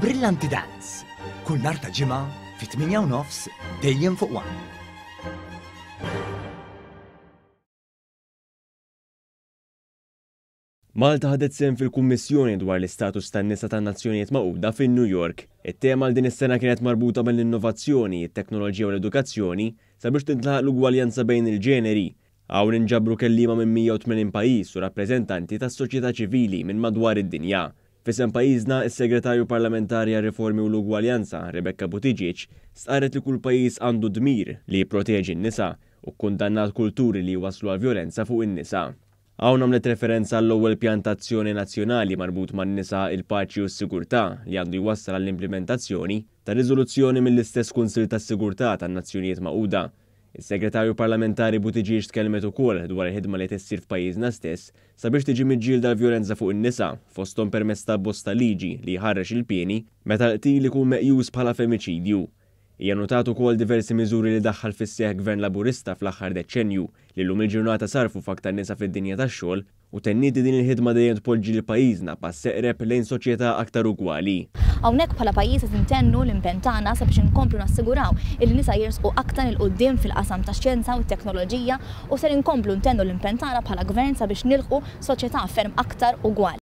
Brillanti Dance, kull nhar ta' Ġimgħa fit-8 u nofs dejjem fuq One. Malta ħadet sehem fil-Kummissjoni dwar l-Istatus tan-Nisa tan-Nazzjonijiet Magħquda fi New York. It-tema għal din is-sena kienet marbuta mal-innovazzjoni, it-teknoloġija u l-edukazzjoni sabiex tintlaħaq l-ugwaljanza bejn il-ġeneri. Hawn inġabru kelliema minn 180 pajjiż u rappreżentanti tas-soċjetà ċivili minn madwar id-dinja. F'isem pajjiżna, is-Segretarju Parlamentari għar-Riformi u l-Ugwaljanza, Rebecca Buttigieg, stqarret li kull pajjiż għandu dmir li jipproteġi n-nisa u kkundannat kulturi li jwasslu għall-vjolenza fuq in-nisa. Hawn għamlet referenza għall-ewwel Pjan ta' Azzjoni Nazzjonali marbut man-nisa, il-paċi u s-sigurtà li għandu jwassal għall-implimentazzjoni ta' riżoluzzjoni mill-istess Kunsill tas-Sigurtà tan-Nazzjonijiet Magħquda. Is-Segretarju Parlamentari Buttigieg tkellmet ukoll dwar il-ħidma li qed issir f'pajjiżna stess sabiex tiġi miġġielda l-vjolenza fuq in-nisa, fosthom permezz ta' abbozz ta' liġi li jħarrex il-pieni meta l-qtil ikun meqjus bħala femiċidju. Hija nnutat ukoll diversi miżuri li daħħal fis-seħħ Gvern Laburista fl-aħħar deċċenju li llum il-ġurnata sarrfu f'aktar nisa fid-dinja tax-xogħol u tenniet li din il-ħidma dejjem tpoġġi lil pajjiżna pass eqreb lejn soċjetà aktar ugwali. Hawnhekk bħala pajjiż qed intennu l-impenn tagħna sabiex inkomplu nassiguraw illi nisa jersqu aktar 'il quddiem fil-qasam tax-xjenza u t-teknoloġija u ser inkomplu ntennu l-impenn tagħna bħala Gvern sabiex nilħqu soċjetà ferm aktar ugwali.